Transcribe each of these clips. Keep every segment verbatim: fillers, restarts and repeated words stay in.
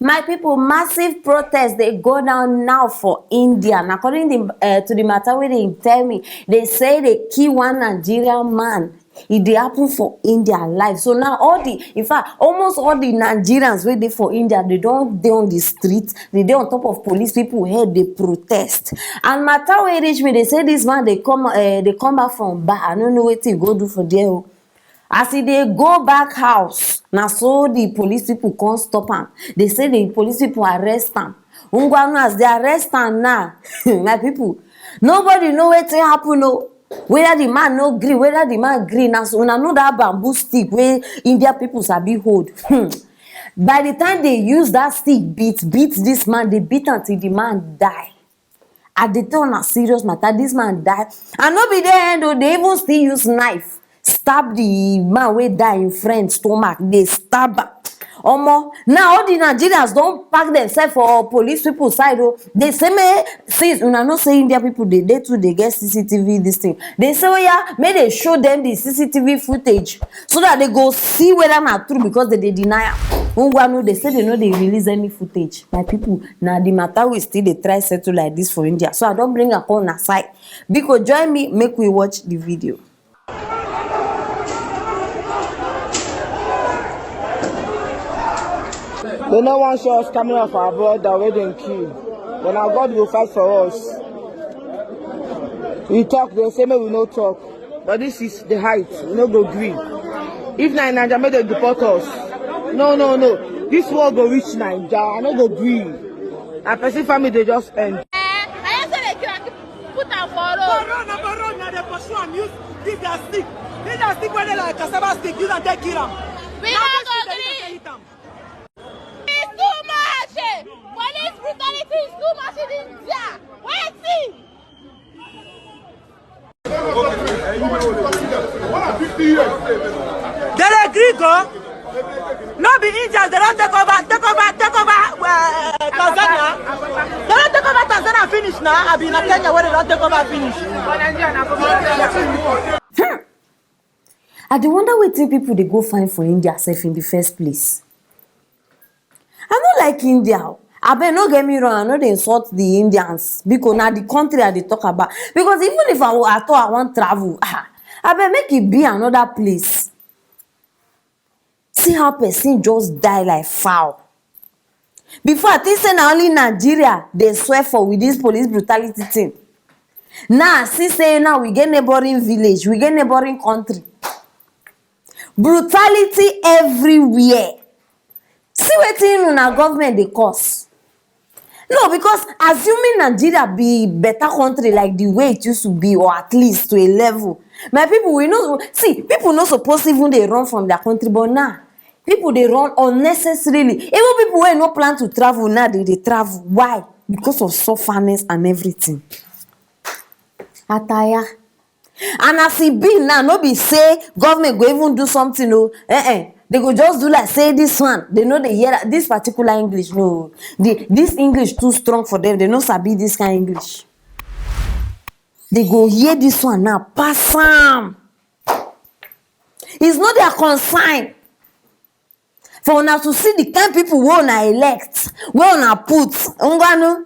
My people, massive protest dey go down now for India. And according the, uh, to the matter wey dey tell me, they say they kill one Nigerian man. E dey happen for India live. So now all the, in fact, almost all the Nigerians wey dey for India, they don dey on the street. They dey on top of police people head, dey protest. And matter wey reach me, they say this man dey come, uh, dey come back from bar. I no know wetin he go do for there o. As e dey go back house, na so the police people come stop am. They say the police people arrest am. Ngwanu, as they arrest am now, my people, nobody know wetin happen o. Whether the man no gree, whether the man gree, na so una know that bamboo stick wey India people sabi hold. Hmm. By the time they use that stick beat, beat this man, they beat am till the man die. I dey tell una serious matter, this man die. And no be there end o, they even still use knife stab the man wey die in friend stomach. They stab am. Omo, now all the Nigerians don pack themselves for police people side o. They say, me, since una know say India people dey, they too dey get C C T V this thing. They say, oh yeah, make they show them the C C T V footage so that they go see whether na true, because they dey deny am. Ngwanu, they say they no dey release any footage. My people, na the matter we still dey try settle like this for India. So I don bring am come una side. Biko, join me, make we watch the video. They no wan show us camera for our brother wey dem kill. But na God go fight for us. We talk, they say make we no talk. But this is the height. We no go gree. If na in Naija, make dem deport us. No, no, no. This war go reach Naija. I no go gree. Na person family dey just end. Eh, na you say they kill am, put am for road. For road, na for road, na dey pursue am, use, use their stick. Use their stick wey dey like cassava stick, use am take kill am. We no go gree. It's too much, eh. Police brutality is too much in India. Wetin? Dem dey gree go. No be Indians, dem don take over, take over, take over uh, Tanzania. Dem don take over Tanzania finish now. I be na Kenya wey dem don take over finish. I dey wonder wetin people dey go find for India sef in the first place. I no like India o. Abeg, no get me wrong, I no dey insult the Indians. Because na the country I dey talk about. Because even if I, at all I wan travel, ah, abeg, make e be another place. See how person just die like fowl. Before, I think say na only Nigeria dey swear for with this police brutality thing. Now I see say now we get neighboring village, we get neighboring country. Brutality everywhere. See wetin una government dey cause. No, because assuming Nigeria be better country like the way it used to be, or at least to a level, my people, we know, see, people no suppose even dey run from their country, but now people dey run unnecessarily. Even people wey no plan to travel now, they dey travel. Why? Because of sufferness and everything. Ataya. And as e be now, no be say government go even do something o. Eh eh. They go just do like say this one, they no dey hear this particular English, no. The, this English too strong for them. They no sabi this kind English. They go hear this one now, pass am. It's not their concern. For una to see the kind people wey una elect, wey una put, ngwanu,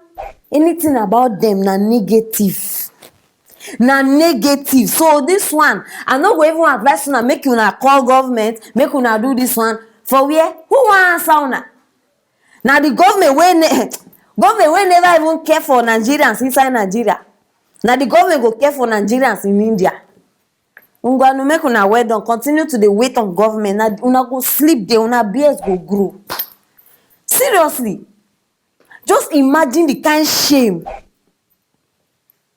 anything about them na negative. Na negative. So this one, I no go even advise una make una call government, make una do this one. For where? Who wan answer una? Na the government wey ne government wey never even care for Nigerians inside Nigeria. Na the government go care for Nigerians in India. Ngwanu, make una well done. Continue to dey wait on government. Na una go sleep there, una beards go grow. Seriously, just imagine the kind shame.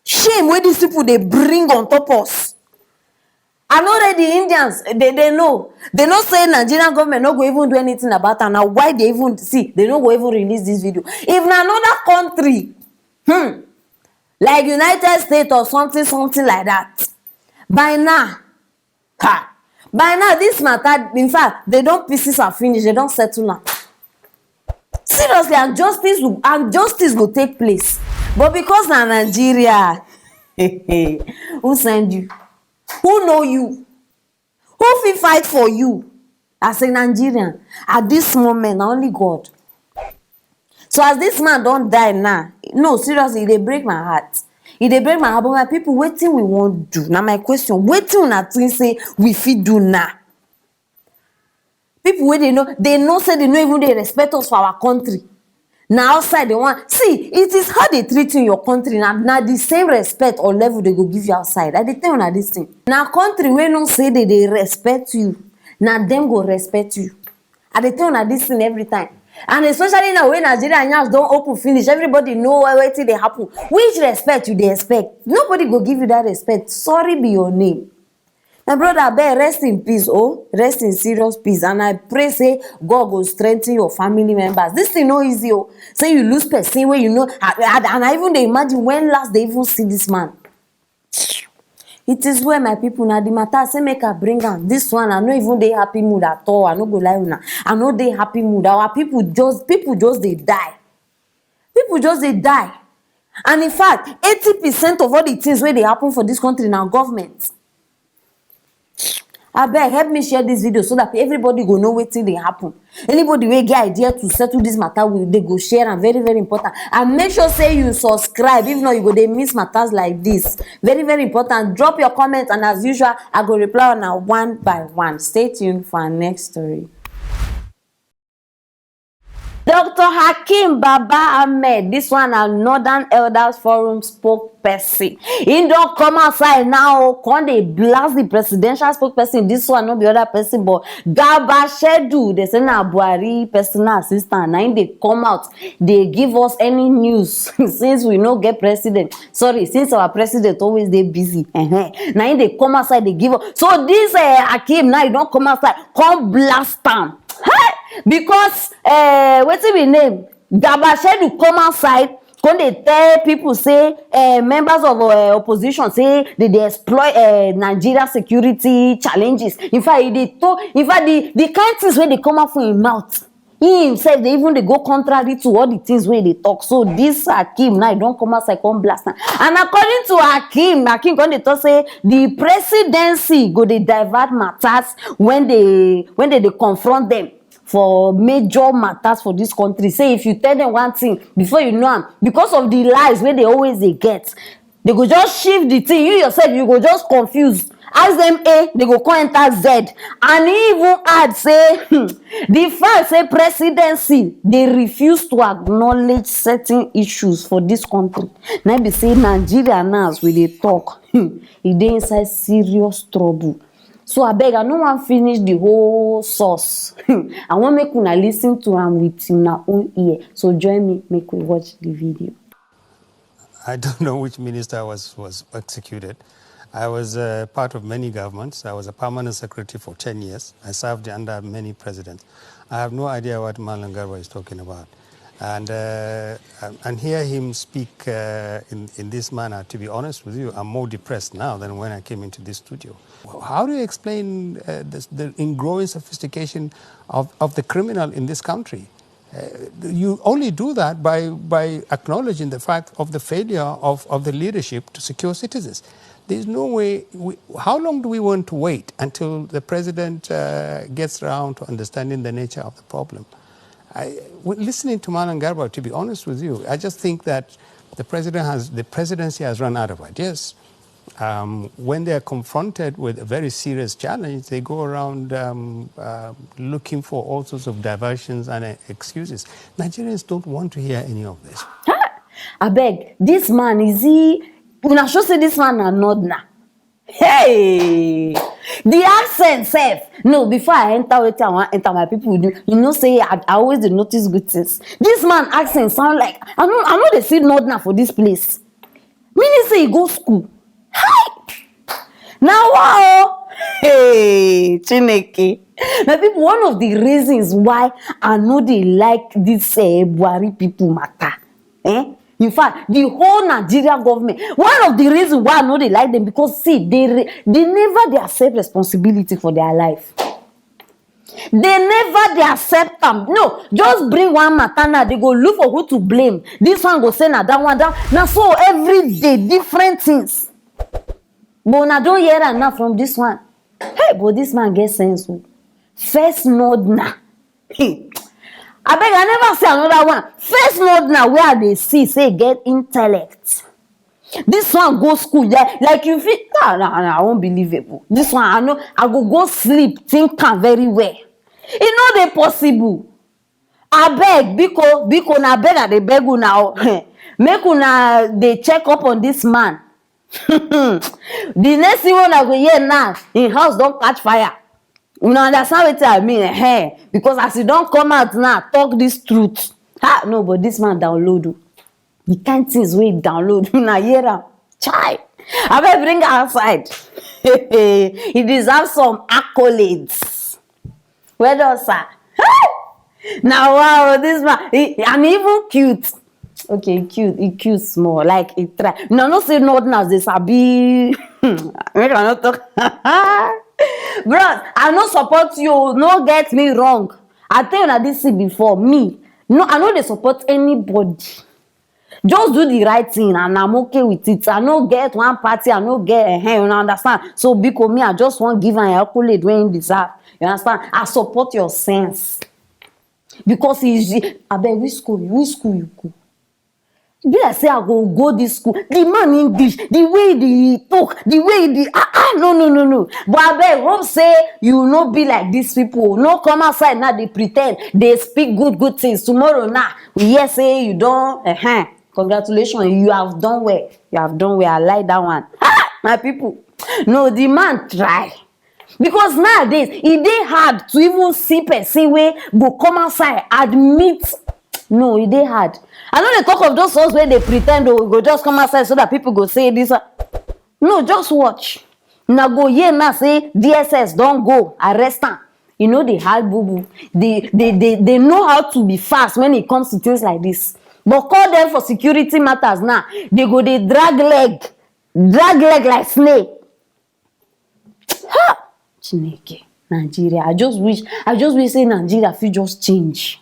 Shame wey these people dey bring on top us. And already Indians, they, they know. They know say Nigerian government no go even do anything about am. Na why they even, see, they no go even release this video. If na another country, hmm, like United States or something, something like that, by now, ha, by now this matter, in fact, they don pieces am finish, they don settle am. Seriously, and justice will, and justice go take place. But because na Nigeria, who send you? Who know you? Who fit fight for you? As a Nigerian, at this moment, na only God. So as this man don die now, no, seriously, e dey break my heart. E dey break my heart. But my people, wetin we wan do? Na my question. Wetin una think say we fit do now? People wey dey know, dey know say dey no even dey respect us for our country. Na outside dey wan see. It is how dey treat you in your country. Na, na the same respect or level dey go give you outside. I dey tell una this thing. Na country wey know say dey dey respect you, na dem go respect you. I dey tell una this thing every time. And especially now wey Nigeria yansh don open finish, everybody know wetin dey happen. Which respect you dey expect? Nobody go give you that respect. Sorry be your name. My brother, abeg, rest in peace, oh, rest in serious peace. And I pray say God go strengthen your family members. This thing no easy, oh. Say you lose person wey you know, and, and, and I even dey imagine when last they even see this man. It is well, my people. Now the matter say make I bring am. This one, I no even dey happy mood at all. I no go lie una. I no dey happy mood. Our people just, people just dey die. People just dey die. And in fact, eighty percent of all the things wey dey happen for this country na government. Abeg, help me share this video so that everybody go know wetin dey happen. Anybody wey get idea to settle this matter, we dey go share am. Very, very important. And make sure say you subscribe. If not, you go dey miss matters like this. Very, very important. Drop your comment, and as usual, I go reply una one by one. Stay tuned for our next story. Doctor Hakeem Baba Ahmed, this one na Northern Elders Forum spokesperson. He don come outside now, come dey blast the presidential spokesperson. This one no be other person but Garba Shehu. They say na Buhari personal assistant. Na him dey come out, dey give us any news since we no get president. Sorry, since our president always dey busy. Ehen. Na him dey come outside dey give us. So this uh, Hakeem now, he don come outside, come blast am. Hey! Because uh, wetin be name? Garba Shehu come outside, come dey tell people say uh, members of uh, opposition say they dey exploit uh, Nigeria security challenges. In fact, e dey talk. In fact, the the kind things wey dey come out from him mouth, he himself dey even dey go contrary to all the things wey he dey talk. So this Hakeem now, he don come outside come blast am. And according to Hakeem, Hakeem come dey talk say the presidency go dey divert matters when they when they dey confront them for major matters for this country. Say if you tell them one thing, before you know am, because of the lies wey they always dey get, they go just shift the thing. You yourself, you go just confuse. Ask them A, they go come enter Z. And he even add say, hmm, the fact say presidency dey refuse to acknowledge certain issues for this country, na be say Nigeria now, as we dey talk, hmm, e dey inside serious trouble. So abeg, I no wan finish the whole source. I wan make una listen to am with una own ear. So join me, make we watch the video. I don't know which minister was, was executed. I was uh, part of many governments. I was a permanent secretary for ten years. I served under many presidents. I have no idea what Malam Garba is talking about. And, uh, and hear him speak uh, in, in this manner, to be honest with you, I'm more depressed now than when I came into this studio. How do you explain uh, this, the ingrowing sophistication of, of the criminal in this country? Uh, you only do that by, by acknowledging the fact of the failure of, of the leadership to secure citizens. There's no way. We, how long do we want to wait until the president uh, gets around to understanding the nature of the problem? I, listening to Malam Garba, to be honest with you, I just think that the president has the presidency has run out of ideas. Um, when they are confronted with a very serious challenge, they go around um, uh, looking for all sorts of diversions and uh, excuses. Nigerians don't want to hear any of this. Abeg, this man, is he? Una sure say this man na northerner? Hey, the accent sef. No, before I enter wetin I wan enter, my people, you know say I, I always dey notice good things. This man accent sound like I no I no dey see northerner for this place. Meaning say he go school. Hi! Na wa o. Hey, Chineke. My people, one of the reasons why I no dey like this uh, Buhari people matter. Eh? In fact, the whole Nigeria government, one of the reasons why I no dey like them, because see, they re- they never dey accept responsibility for their life. They never dey accept am. No, just bring one matter now, they go look for who to blame. This one go say na that one, that na so every day different things. But una don hear am now from this one. Hey, but this man get sense o. First northerner. Hey, Abeg, I never see another one. First Northerner wey I dey see say e get intellect. This one go school, yeah, like you fit, nah, nah, nah, unbelievable. This one, I know, I go go sleep, think am very well. E no dey possible. Abeg, biko, biko, na beg I dey beg una o. Make una dey check up on this man. The next thing wey una go hear now, im house don catch fire. Una understand wetin I mean? Ehen. Because as e don come out now, talk this truth. Ha, no, but this man download o. The kind things wey e download, una hear am. Chai! Abeg, bring am outside. He deserve some accolades. Well done, sir. Hey! Na wow, this man, he, and even cute. Okay, e cute, e cute small, like, e try. Una know say Northerners dey sabi. Make I no talk. Bros, I no support you, no get me wrong. I tell una this thing before, me, no, I no dey support anybody. Just do the right thing and I'm okay with it. I no get one party, I no get, ehen, una understand? So, biko, me, I just wan give am accolade wey im deserve. You understand? I support your sense. Because he's, abeg, which school, which school you go? Be like say I go go this school. The man English, the way he talk, the way he, ah, ah, no, no, no, no. But abeg, hope say you no be like these people. No come outside now, dey pretend, dey speak good, good things. Tomorrow now, we hear say you don, ehen. Congratulations, you have done well. You have done well. I like that one. Ah, my people. No, the man try. Because nowadays, e dey hard to even see person wey go come outside, admit. No, e dey hard. I no dey talk of those ones wey dey pretend o, go just come outside so that people go say this one. No, just watch. Una go hear now say D S S don go arrest am. E no dey hard, boo boo. They, they, they, they know how to be fast when it comes to things like this. But call them for security matters now. They go dey drag leg, drag leg like snail. Ha! Chineke, Nigeria. I just wish, I just wish say Nigeria fit just change.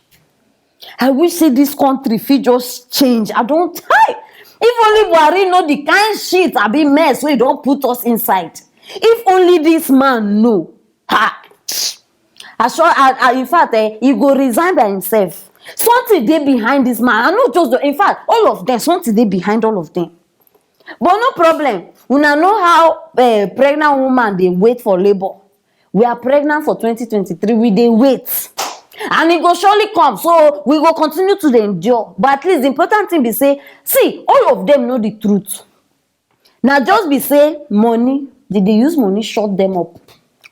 I wish say this country fit just change. I don't, hi! If only Buhari know the kind shit, abi, mess wey don put us inside. If only this man know. Ha! I sure, I, I, in fact, eh, he go resign by himself. Something dey behind this man. I no just, in fact, all of them, something dey behind all of them. But no problem. Una know how, eh, pregnant woman dey wait for labor. We are pregnant for twenty twenty-three. We dey wait. And e go surely come. So we go continue to dey endure. But at least the important thing be say, see, all of them know the truth. Na just be say money, they dey use money shut them up.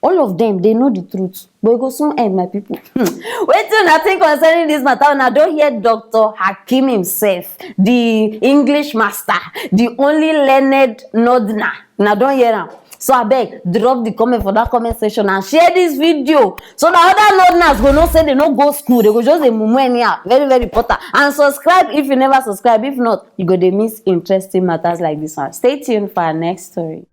All of them, they know the truth. But e go soon end, my people. Hmm. Wetin una think concerning this matter? Una don hear Doctor Hakim himself, the English master, the only learned Northerner. Una don hear am. So abeg, drop the comment for that comment section and share this video so that other Northerners go know say they no go school. They go just dey mumu anyhow. Very, very important. And subscribe if you never subscribe. If not, you go dey miss interesting matters like this one. Stay tuned for our next story.